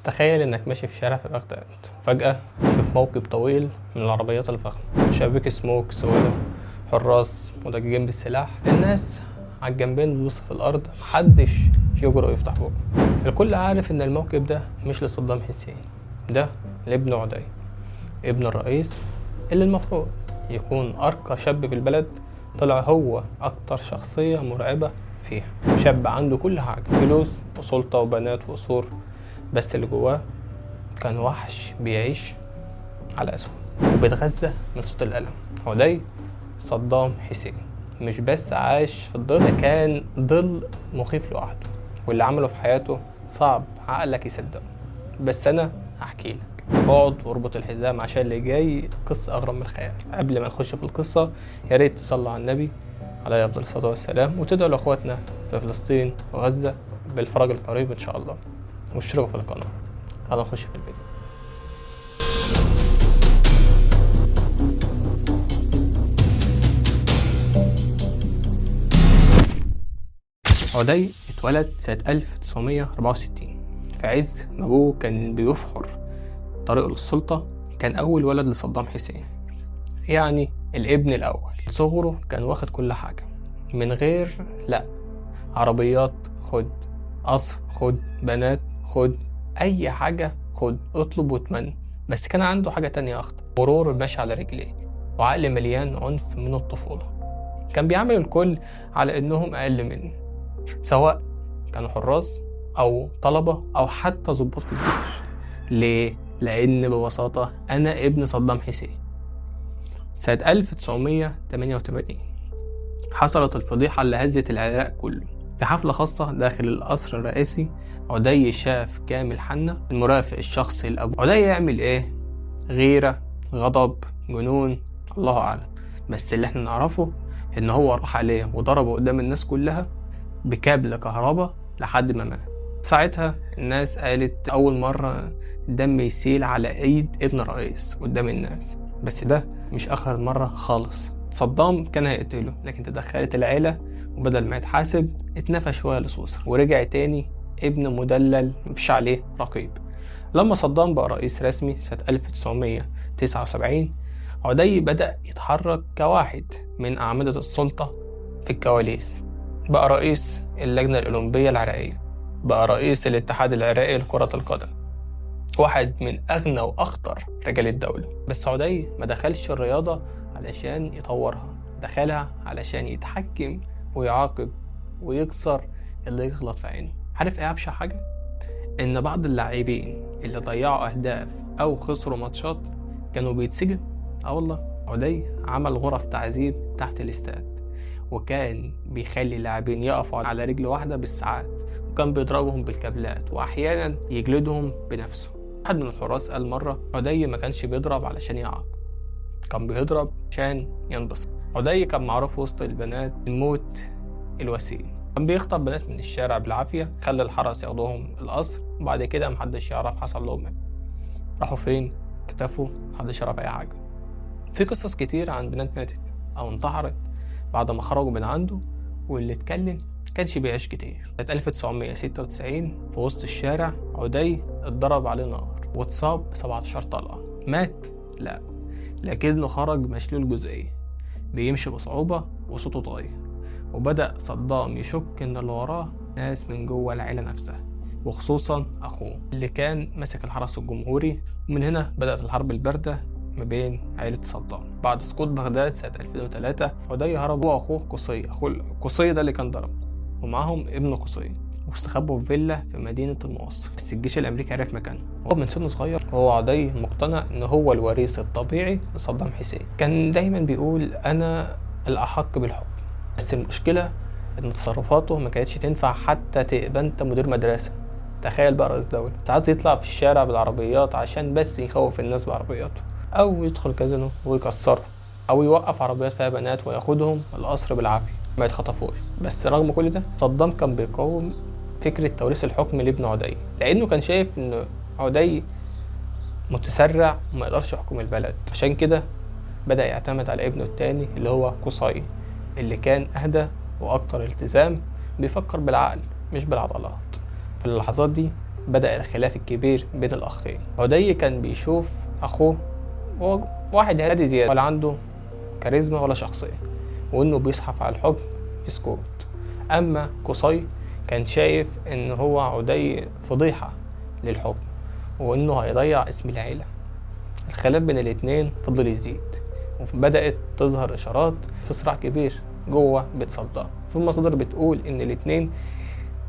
تخيل انك ماشي في شارع في بغداد، فجأة تشوف موكب طويل من العربيات الفخمة، شبابيك سموك سودا، حراس مدججين بالسلاح، الناس على الجنبين بتبص في الارض، محدش يجرؤ يفتح بقه. الكل عارف ان الموكب ده مش لصدام حسين، ده لابن عدي، ابن الرئيس اللي المفروض يكون ارقى شاب في البلد، طلع هو اكتر شخصية مرعبة فيها. شاب عنده كل حاجة، فلوس وسلطة وبنات وقصور، بس اللي جواه كان وحش بيعيش على أسوأ وبيتغذى من صوت الألم. عدي صدام حسين مش بس عاش في الظل، ده كان ظل مخيف لوحده، واللي عمله في حياته صعب عقلك يصدقه، بس أنا هحكي لك. اقعد واربط الحزام عشان اللي جاي قصة أغرب من الخيال. قبل ما نخش في القصة يا ريت تصلي على النبي عليه أفضل الصلاة والسلام، وتدعوا لأخواتنا في فلسطين وغزة بالفرج القريب إن شاء الله، واشتركوا في القناة. يلا نخش في الفيديو. عدي اتولد سنة 1964 في عز ما أبوه كان بيفحر طريقه للسلطة. كان أول ولد لصدام حسين، يعني الابن الأول. صغره كان واخد كل حاجة من غير لأ، عربيات خد، قصر خد، بنات خد، أي حاجة خد، اطلب واتمنى. بس كان عنده حاجة تانية أخطر، غرور ماشي على رجليه وعقل مليان عنف من الطفولة. كان بيعامل الكل على إنهم أقل منه، سواء كانوا حراس أو طلبة أو حتى ضباط في الجيش. ليه؟ لأن ببساطة أنا ابن صدام حسين. سنة 1988 حصلت الفضيحة اللي هزت العراق كله. في حفلة خاصة داخل القصر الرئاسي، عدي شاف كامل حنا المرافق الشخصي لأبوه. عدي يعمل إيه؟ غيرة، غضب، جنون، الله أعلم، بس اللي احنا نعرفه إن هو راح عليه وضربه قدام الناس كلها بكابل كهرباء لحد ما مات. ساعتها الناس قالت أول مرة الدم يسيل على إيد ابن رئيس قدام الناس، بس ده مش آخر مرة خالص. صدام كان هيقتله، لكن تدخلت العيلة، وبدل ما يتحاسب اتنفى شوية لسويسرا ورجع تاني ابن مدلل مفيش عليه رقيب. لما صدام بقى رئيس رسمي سنة 1979، عدي بدأ يتحرك كواحد من أعمدة السلطة في الكواليس. بقى رئيس اللجنة الأولمبية العراقية، بقى رئيس الاتحاد العراقي لكرة القدم، واحد من أغنى وأخطر رجال الدولة. بس عدي ما دخلش الرياضة علشان يطورها، دخلها علشان يتحكم ويعاقب ويكسر اللي يغلط في عينه. عارف ايه أبشع حاجة؟ إن بعض اللاعبين اللي ضيعوا أهداف أو خسروا ماتشات كانوا بيتسجن. آه والله، عدي عمل غرف تعذيب تحت الاستاد، وكان بيخلي اللاعبين يقفوا على رجل واحدة بالساعات، وكان بيضربهم بالكابلات وأحيانا يجلدهم بنفسه. واحد من الحراس قال مرة عدي ما كانش بيضرب علشان يعاقب، كان بيضرب عشان ينبسط. عدي كان معروف وسط البنات الموت الوسيم، كان بيخطف بنات من الشارع بالعافية، خلى الحرس ياخدوهم القصر، وبعد كده محدش يعرف حصل لهم ايه، راحوا فين، اختفوا، محدش يعرف اي حاجة. في قصص كتير عن بنات ماتت او انتحرت بعد ما خرجوا من عنده، واللي اتكلم كانش بيعيش كتير. سنة 1996 في وسط الشارع عدي اتضرب عليه نار واتصاب ب 17 طلقة. مات؟ لا، لكنه خرج مشلول جزئيا، بيمشي بصعوبة وصوته طاير. وبدأ صدام يشك إن اللي وراه ناس من جوه العيلة نفسها، وخصوصا أخوه اللي كان ماسك الحرس الجمهوري. ومن هنا بدأت الحرب الباردة ما بين عائلة صدام. بعد سقوط بغداد سنة 2003، عدي هرب هو وأخوه قصي، أخوه قصي ده اللي كان ضرب، ومعاهم ابن قصي، واستخبوا في فيلا في مدينة الموصل. بس الجيش الأمريكي عرف مكانه. هو من سن صغير وهو عدي مقتنع إن هو الوريث الطبيعي لصدام حسين. كان دايما بيقول أنا الأحق بالحكم، بس المشكلة إن تصرفاته ما كانتش تنفع حتى تبقى أنت مدير مدرسة، تخيل بقى رئيس دولة. ساعات يطلع في الشارع بالعربيات عشان بس يخوف الناس بعربياته، أو يدخل كازينو ويكسره، أو يوقف عربيات فيها بنات وياخدهم القصر بالعافية ما يتخطفوش. بس رغم كل ده صدام كان بيقاوم فكرة توريث الحكم لابن عدي، لأنه كان شايف إن عدي متسرع وما يقدرش يحكم البلد. عشان كده بدأ يعتمد على ابنه التاني اللي هو قصي، اللي كان أهدى وأكتر التزام، بيفكر بالعقل مش بالعضلات. في اللحظات دي بدأ الخلاف الكبير بين الأخين. عدي كان بيشوف أخوه هو واحد هادي زيادة، ولا عنده كاريزما ولا شخصية، وإنه بيزحف على الحكم في سكوت. أما قصي كان شايف إن هو عدي فضيحة للحكم، وإنه هيضيع اسم العيلة. الخلاف بين الاتنين فضل يزيد، وبدأت تظهر إشارات في صراع كبير جوه بيت صدام. في مصادر بتقول إن الاتنين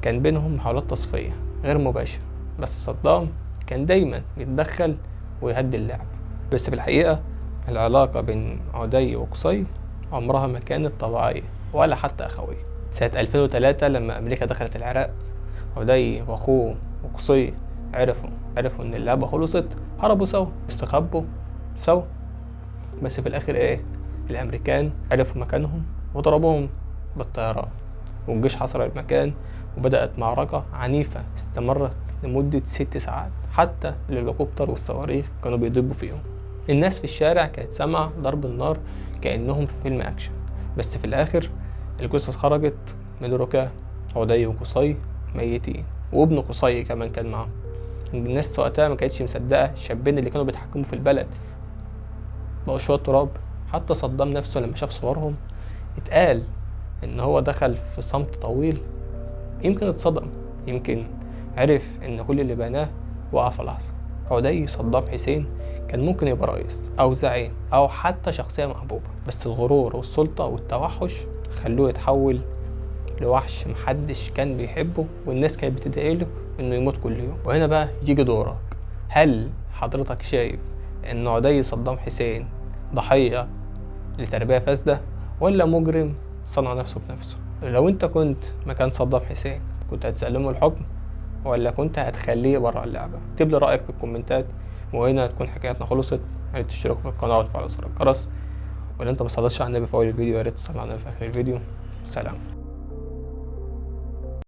كان بينهم محاولات تصفية غير مباشرة، بس صدام كان دايما بيتدخل ويهدي اللعب. بس في الحقيقة العلاقة بين عدي وقصي عمرها ما كانت طبيعية ولا حتى أخوية. سنة 2003 لما أمريكا دخلت العراق، عدي وأخوه وقصي عرفوا إن اللعبة خلصت، هربوا سوا، استخبوا سوا. بس في الآخر إيه؟ الأمريكان عرفوا مكانهم وضربوهم بالطيران، والجيش حصر المكان، وبدأت معركة عنيفة استمرت لمدة 6 ساعات، حتى الهليكوبتر والصواريخ كانوا بيضربوا فيهم. الناس في الشارع كانت سامعة ضرب النار كأنهم في فيلم أكشن. بس في الآخر الجثث خرجت من ركام، عدي وقصي ميتين، وابن قصي كمان كان معاهم. الناس وقتها ما كانتش مصدقة الشابين اللي كانوا بيتحكموا في البلد بقوا شوية تراب. حتى صدام نفسه لما شاف صورهم اتقال إن هو دخل في صمت طويل، يمكن اتصدم، يمكن عرف إن كل اللي بناه وقع في لحظة. عدي صدام حسين كان ممكن يبقى رئيس أو زعيم أو حتى شخصية محبوبة، بس الغرور والسلطة والتوحش خلوه يتحول لوحش محدش كان بيحبه، والناس كانت بتدعي له إنه يموت كل يوم. وهنا بقى يجي دورك. هل حضرتك شايف إن عدي صدام حسين ضحية لتربية فاسدة ولا مجرم صنع نفسه بنفسه؟ لو انت كنت مكان صدام حسين كنت هتسلمه الحكم ولا كنت هتخليه بره اللعبة؟ اكتب لي رأيك في الكومنتات. وهنا تكون حكايتنا خلصت. يا ريت تشتركوا في القناة وتفعلوا زر الجرس، ولو انت ما صليتش على النبي في اول الفيديو يا ريت تصلي على النبي في اخر الفيديو. سلام.